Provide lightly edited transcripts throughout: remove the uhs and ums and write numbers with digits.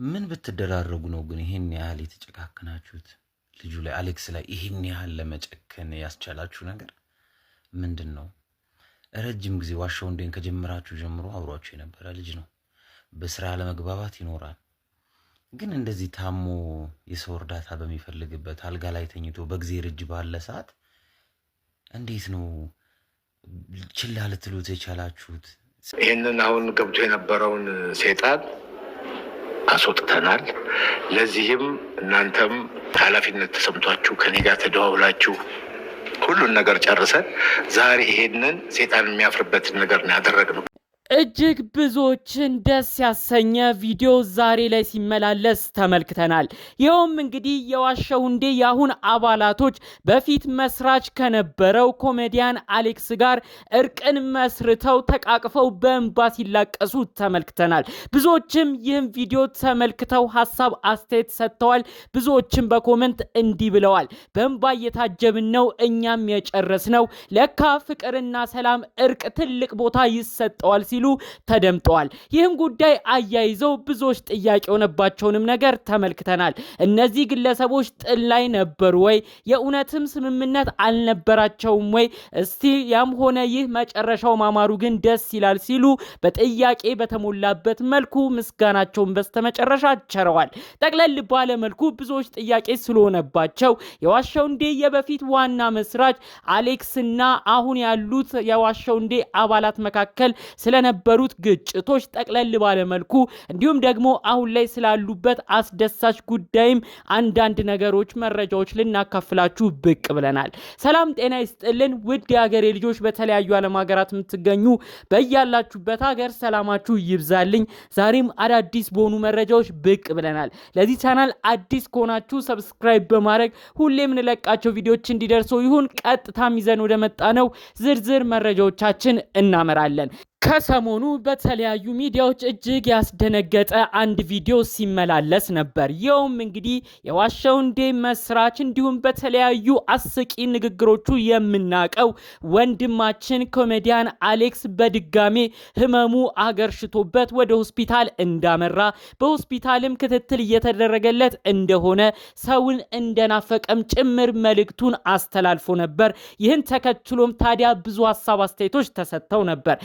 ምን ብትደራረጉ ነው ግን ይሄን ያህል የተጨካከናችሁት? ልጁ ላይ፣ አሌክስ ላይ ይሄን ያህል ለመጨከን ያስቻላችሁ ነገር ምንድን ነው? ረጅም ጊዜ ዋሻው እንዴን ከጀመራችሁ ጀምሮ አብሯችሁ የነበረ ልጅ ነው። በስራ አለመግባባት ይኖራል። ግን እንደዚህ ታሞ የሰው እርዳታ በሚፈልግበት፣ አልጋ ላይ ተኝቶ በእግዜር እጅ ባለ ሰዓት እንዴት ነው ችላ ልትሉት የቻላችሁት? ይህንን አሁን ገብቶ የነበረውን ሴጣን አስወጥተናል። ለዚህም እናንተም ኃላፊነት ተሰምቷችሁ ከኔ ጋር ተደዋውላችሁ ሁሉን ነገር ጨርሰን ዛሬ ይሄንን ሴጣን የሚያፍርበትን ነገር ነው ያደረግነው። እጅግ ብዙዎችን ደስ ያሰኘ ቪዲዮ ዛሬ ላይ ሲመላለስ ተመልክተናል። ይኸውም እንግዲህ የዋሸሁ እንዴ የአሁን አባላቶች በፊት መስራች ከነበረው ኮሜዲያን አሌክስ ጋር እርቅን መስርተው ተቃቅፈው በእንባ ሲላቀሱ ተመልክተናል። ብዙዎችም ይህን ቪዲዮ ተመልክተው ሀሳብ አስተያየት ሰጥተዋል። ብዙዎችም በ comment እንዲህ ብለዋል። በእንባ እየታጀብን ነው እኛም የጨረስነው። ለካ ፍቅርና ሰላም እርቅ ትልቅ ቦታ ይሰጠዋል ሲሉ ተደምጠዋል። ይህን ጉዳይ አያይዘው ብዙዎች ጥያቄ የሆነባቸውንም ነገር ተመልክተናል። እነዚህ ግለሰቦች ጥል ላይ ነበሩ ወይ? የእውነትም ስምምነት አልነበራቸውም ወይ? እስቲ ያም ሆነ ይህ መጨረሻው ማማሩ ግን ደስ ይላል ሲሉ በጥያቄ በተሞላበት መልኩ ምስጋናቸውን በስተመጨረሻ ቸረዋል። ጠቅለል ባለ መልኩ ብዙዎች ጥያቄ ስለሆነባቸው የዋሸሁ እንዴ የበፊት ዋና መስራች አሌክስና አሁን ያሉት የዋሸሁ እንዴ አባላት መካከል ስለነበሩት ግጭቶች ጠቅለል ባለ መልኩ እንዲሁም ደግሞ አሁን ላይ ስላሉበት አስደሳች ጉዳይም አንዳንድ ነገሮች፣ መረጃዎች ልናካፍላችሁ ብቅ ብለናል። ሰላም ጤና ይስጥልን ውድ የሀገሬ ልጆች፣ በተለያዩ ዓለም ሀገራት የምትገኙ በያላችሁበት ሀገር ሰላማችሁ ይብዛልኝ። ዛሬም አዳዲስ በሆኑ መረጃዎች ብቅ ብለናል። ለዚህ ቻናል አዲስ ከሆናችሁ subscribe በማድረግ ሁሌ የምንለቃቸው ቪዲዮዎች እንዲደርሱ ይሁን። ቀጥታም ይዘን ወደ መጣነው ዝርዝር መረጃዎቻችን እናመራለን። ከሰሞኑ በተለያዩ ሚዲያዎች እጅግ ያስደነገጠ አንድ ቪዲዮ ሲመላለስ ነበር። ይኸውም እንግዲህ የዋሸሁ እንዴ መስራች እንዲሁም በተለያዩ አስቂ ንግግሮቹ የምናውቀው ወንድማችን ኮሜዲያን አሌክስ በድጋሜ ህመሙ አገርሽቶበት ወደ ሆስፒታል እንዳመራ፣ በሆስፒታልም ክትትል እየተደረገለት እንደሆነ፣ ሰውን እንደናፈቀም ጭምር መልእክቱን አስተላልፎ ነበር። ይህን ተከትሎም ታዲያ ብዙ ሀሳብ አስተያየቶች ተሰጥተው ነበር።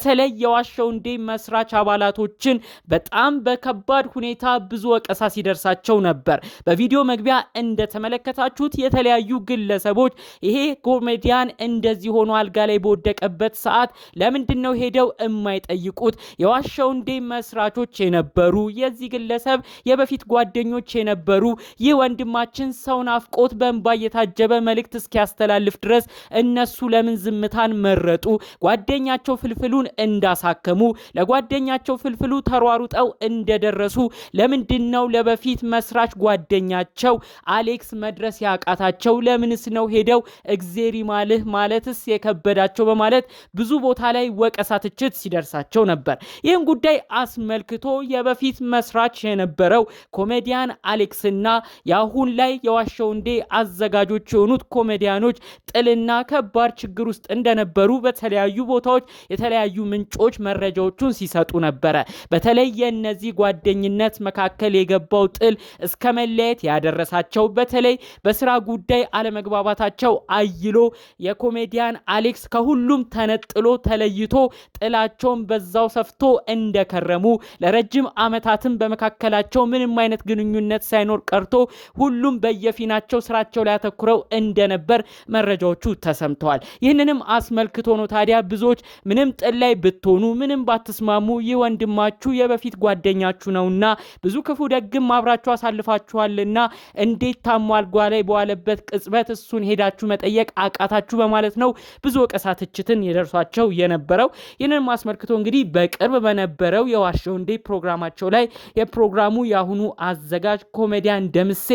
በተለይ የዋሸሁ እንዴ መስራች አባላቶችን በጣም በከባድ ሁኔታ ብዙ ወቀሳ ሲደርሳቸው ነበር። በቪዲዮ መግቢያ እንደተመለከታችሁት የተለያዩ ግለሰቦች ይሄ ኮሜዲያን እንደዚህ ሆኖ አልጋ ላይ በወደቀበት ሰዓት ለምንድን ነው ሄደው የማይጠይቁት? የዋሸሁ እንዴ መስራቾች የነበሩ፣ የዚህ ግለሰብ የበፊት ጓደኞች የነበሩ፣ ይህ ወንድማችን ሰው ናፍቆት በእንባ እየታጀበ መልእክት እስኪያስተላልፍ ድረስ እነሱ ለምን ዝምታን መረጡ? ጓደኛቸው ፍልፍሉን እንዳሳከሙ፣ ለጓደኛቸው ፍልፍሉ ተሯሩጠው እንደደረሱ ለምንድን ነው ለበፊት መስራች ጓደኛቸው አሌክስ መድረስ ያቃታቸው? ለምንስ ነው ሄደው እግዜር ይማልህ ማለትስ የከበዳቸው? በማለት ብዙ ቦታ ላይ ወቀሳ፣ ትችት ሲደርሳቸው ነበር። ይህን ጉዳይ አስመልክቶ የበፊት መስራች የነበረው ኮሜዲያን አሌክስና የአሁን ላይ የዋሸሁ እንዴ አዘጋጆች የሆኑት ኮሜዲያኖች ጥልና ከባድ ችግር ውስጥ እንደነበሩ በተለያዩ ቦታዎች የተለያዩ ምንጮች መረጃዎቹን ሲሰጡ ነበረ። በተለይ የእነዚህ ጓደኝነት መካከል የገባው ጥል እስከ መለያየት ያደረሳቸው፣ በተለይ በስራ ጉዳይ አለመግባባታቸው አይሎ የኮሜዲያን አሌክስ ከሁሉም ተነጥሎ ተለይቶ ጥላቸውን በዛው ሰፍቶ እንደከረሙ፣ ለረጅም ዓመታትም በመካከላቸው ምንም አይነት ግንኙነት ሳይኖር ቀርቶ ሁሉም በየፊናቸው ስራቸው ላይ አተኩረው እንደነበር መረጃዎቹ ተሰምተዋል። ይህንንም አስመልክቶ ነው ታዲያ ብዙዎች ምንም ጥል ላይ ብትሆኑ፣ ምንም ባትስማሙ ይህ ወንድማችሁ የበፊት ጓደኛችሁ ነውና፣ ብዙ ክፉ ደግም አብራችሁ አሳልፋችኋልና እንዴት ታሞ አልጋ ላይ በዋለበት ቅጽበት እሱን ሄዳችሁ መጠየቅ አቃታችሁ በማለት ነው ብዙ ወቀሳ፣ ትችትን የደርሷቸው የነበረው። ይህንንም አስመልክቶ እንግዲህ በቅርብ በነበረው የዋሸሁ እንዴ ፕሮግራማቸው ላይ የፕሮግራሙ የአሁኑ አዘጋጅ ኮሜዲያን ደምሴ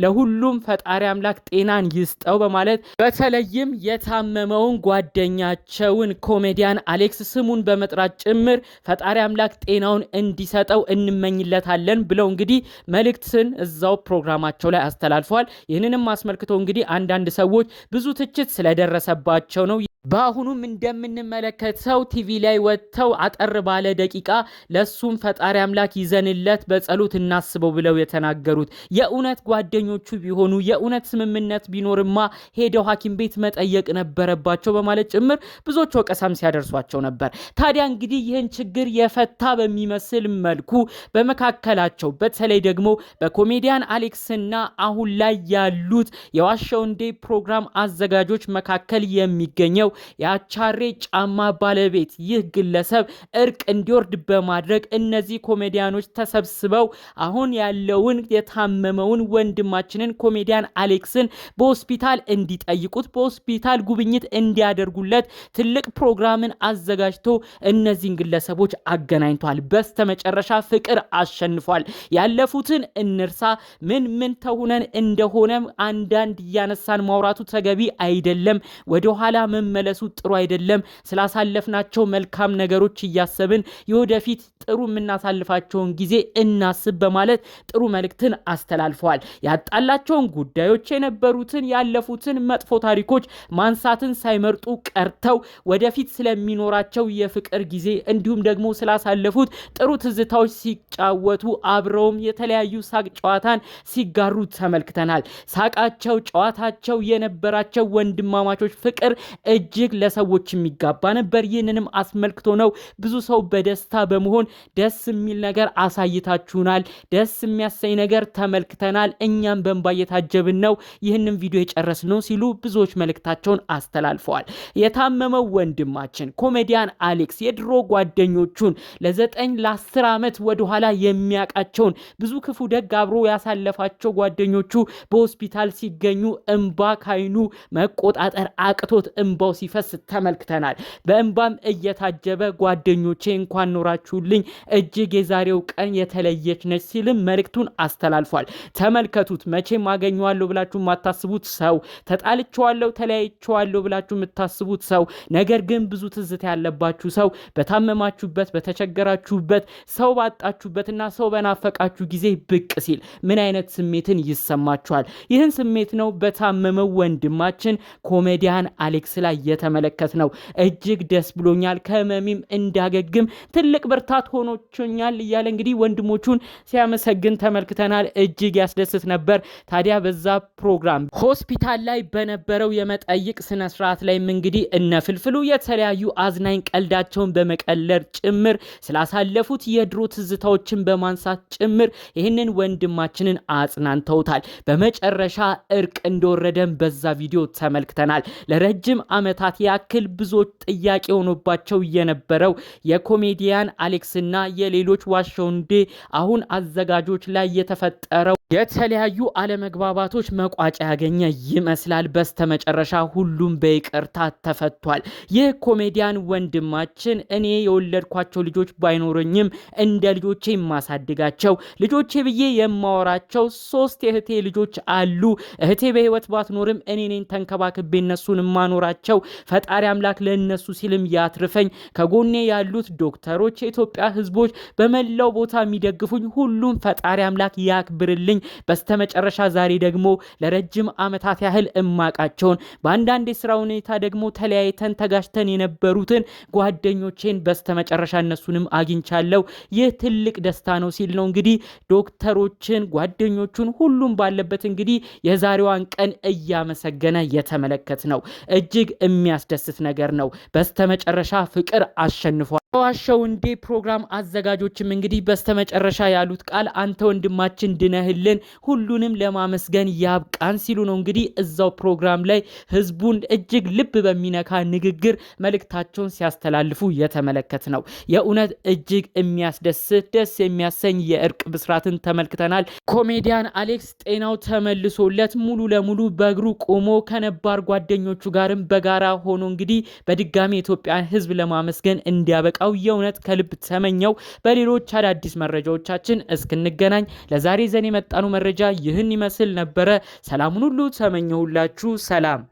ለሁሉም ፈጣሪ አምላክ ጤናን ይስጠው በማለት በተለይም የታመመውን ጓደኛቸውን ኮሜዲያን አሌክስ ስሙን በመጥራት ጭምር ፈጣሪ አምላክ ጤናውን እንዲሰጠው እንመኝለታለን ብለው እንግዲህ መልእክትን እዛው ፕሮግራማቸው ላይ አስተላልፈዋል። ይህንንም አስመልክቶ እንግዲህ አንዳንድ ሰዎች ብዙ ትችት ስለደረሰባቸው ነው። በአሁኑም እንደምንመለከተው ቲቪ ላይ ወጥተው አጠር ባለ ደቂቃ ለሱም ፈጣሪ አምላክ ይዘንለት በጸሎት እናስበው ብለው የተናገሩት የእውነት ጓደኞቹ ቢሆኑ የእውነት ስምምነት ቢኖርማ ሄደው ሐኪም ቤት መጠየቅ ነበረባቸው በማለት ጭምር ብዙዎች ወቀሳም ሲያደርሷቸው ነበር። ታዲያ እንግዲህ ይህን ችግር የፈታ በሚመስል መልኩ በመካከላቸው በተለይ ደግሞ በኮሜዲያን አሌክስና አሁን ላይ ያሉት የዋሸው እንዴ ፕሮግራም አዘጋጆች መካከል የሚገኘው የአቻሬ ጫማ ባለቤት ይህ ግለሰብ እርቅ እንዲወርድ በማድረግ እነዚህ ኮሜዲያኖች ተሰብስበው አሁን ያለውን የታመመውን ወንድማችንን ኮሜዲያን አሌክስን በሆስፒታል እንዲጠይቁት በሆስፒታል ጉብኝት እንዲያደርጉለት ትልቅ ፕሮግራምን አዘጋጅቶ እነዚህን ግለሰቦች አገናኝቷል። በስተመጨረሻ ፍቅር አሸንፏል። ያለፉትን እንርሳ፣ ምን ምን ተሁነን እንደሆነም አንዳንድ እያነሳን ማውራቱ ተገቢ አይደለም። ወደኋላ መመለሱ ጥሩ አይደለም። ስላሳለፍናቸው መልካም ነገሮች እያሰብን የወደፊት ጥሩ የምናሳልፋቸውን ጊዜ እናስብ በማለት ጥሩ መልእክትን አስተላልፈዋል። ያጣላቸውን ጉዳዮች የነበሩትን ያለፉትን መጥፎ ታሪኮች ማንሳትን ሳይመርጡ ቀርተው ወደፊት ስለሚኖራቸው የፍቅር ጊዜ እንዲሁም ደግሞ ስላሳለፉት ጥሩ ትዝታዎች ሲጫወቱ አብረውም የተለያዩ ሳቅ ጨዋታን ሲጋሩ ተመልክተናል። ሳቃቸው፣ ጨዋታቸው የነበራቸው ወንድማማቾች ፍቅር እጅግ ለሰዎች የሚጋባ ነበር። ይህንንም አስመልክቶ ነው ብዙ ሰው በደስታ በመሆን ደስ የሚል ነገር አሳይታችሁናል፣ ደስ የሚያሰኝ ነገር ተመልክተናል፣ እኛም በእንባ እየታጀብን ነው ይህንን ቪዲዮ የጨረስነው ሲሉ ብዙዎች መልእክታቸውን አስተላልፈዋል። የታመመው ወንድማችን ኮሜዲያን አሌክስ የድሮ ጓደኞቹን ለ9 ለ10 ዓመት ወደኋላ የሚያውቃቸውን ብዙ ክፉ ደግ አብሮ ያሳለፋቸው ጓደኞቹ በሆስፒታል ሲገኙ እንባ ካይኑ መቆጣጠር አቅቶት እንባው ሲፈስ ተመልክተናል። በእንባም እየታጀበ ጓደኞቼ እንኳን ኖራችሁልኝ እጅግ የዛሬው ቀን የተለየች ነች ሲልም መልእክቱን አስተላልፏል። ተመልከቱት። መቼም አገኘዋለሁ ብላችሁ የማታስቡት ሰው፣ ተጣልቼዋለሁ፣ ተለያይቼዋለሁ ብላችሁ የምታስቡት ሰው፣ ነገር ግን ብዙ ትዝታ ያለባችሁ ሰው በታመማችሁበት፣ በተቸገራችሁበት፣ ሰው ባጣችሁበትና ሰው በናፈቃችሁ ጊዜ ብቅ ሲል ምን አይነት ስሜትን ይሰማችኋል? ይህን ስሜት ነው በታመመው ወንድማችን ኮሜዲያን አሌክስ ላይ የተመለከት ነው። እጅግ ደስ ብሎኛል፣ ከህመሜም እንዳገግም ትልቅ ብርታት ሆኖኛል እያለ እንግዲህ ወንድሞቹን ሲያመሰግን ተመልክተናል። እጅግ ያስደስት ነበር። ታዲያ በዛ ፕሮግራም ሆስፒታል ላይ በነበረው የመጠይቅ ስነስርዓት ላይም እንግዲህ እነ ፍልፍሉ የተለያዩ አዝናኝ ቀልዳቸውን በመቀለድ ጭምር ስላሳለፉት የድሮ ትዝታዎችን በማንሳት ጭምር ይህንን ወንድማችንን አጽናንተውታል። በመጨረሻ እርቅ እንደወረደን በዛ ቪዲዮ ተመልክተናል። ለረጅም ዓመታት ያክል ብዙዎች ጥያቄ ሆኖባቸው የነበረው የኮሜዲያን አሌክስና የሌሎች ዋሸው እንዴ አሁን አዘጋጆች ላይ የተፈጠረው የተለያዩ አለመግባባቶች መቋጫ ያገኘ ይመስላል። በስተመጨረሻ ሁሉም በይቅርታ ተፈቷል። ይህ ኮሜዲያን ወንድማችን እኔ የወለድኳቸው ልጆች ባይኖረኝም እንደ ልጆቼ የማሳድጋቸው ልጆቼ ብዬ የማወራቸው 3 የእህቴ ልጆች አሉ። እህቴ በህይወት ባትኖርም እኔ ነኝ ተንከባክቤ እነሱን የማኖራቸው። ፈጣሪ አምላክ ለእነሱ ሲልም ያትርፈኝ። ከጎኔ ያሉት ዶክተሮች፣ የኢትዮጵያ ህዝቦች፣ በመላው ቦታ የሚደግፉኝ ሁሉም ፈጣሪ አምላክ ያክብርልኝ። በስተመጨረሻ ዛሬ ደግሞ ለረጅም ዓመታት ያህል እማቃቸውን በአንዳንድ የስራ ሁኔታ ደግሞ ተለያይተን ተጋጭተን የነበሩትን ጓደኞቼን በስተመጨረሻ እነሱንም አግኝቻለሁ። ይህ ትልቅ ደስታ ነው ሲል ነው እንግዲህ ዶክተሮችን፣ ጓደኞቹን ሁሉም ባለበት እንግዲህ የዛሬዋን ቀን እያመሰገነ የተመለከት ነው። እጅግ የሚያስደስት ነገር ነው። በስተመጨረሻ ፍቅር አሸንፏል። ዋሸው እንዴ ፕሮግራም አዘጋጆችም እንግዲህ በስተመጨረሻ ያሉት ቃል አንተ ወንድማችን ድነህልን ሁሉንም ለማመስገን ያብቃን ሲሉ ነው እንግዲህ እዛው ፕሮግራም ላይ ህዝቡን እጅግ ልብ በሚነካ ንግግር መልእክታቸውን ሲያስተላልፉ የተመለከት ነው። የእውነት እጅግ የሚያስደስት ደስ የሚያሰኝ የእርቅ ብስራትን ተመልክተናል። ኮሜዲያን አሌክስ ጤናው ተመልሶለት ሙሉ ለሙሉ በእግሩ ቆሞ ከነባር ጓደኞቹ ጋርም በጋራ ሆኖ እንግዲህ በድጋሚ የኢትዮጵያን ህዝብ ለማመስገን እንዲያበቃው የእውነት ከልብ ተመኘው። በሌሎች አዳዲስ መረጃዎቻችን እስክንገናኝ ለዛሬ ዘን የመጣነው መረጃ ይህን ይመስል ነበረ። ሰላሙን ሁሉ ተመኘሁላችሁ። ሰላም።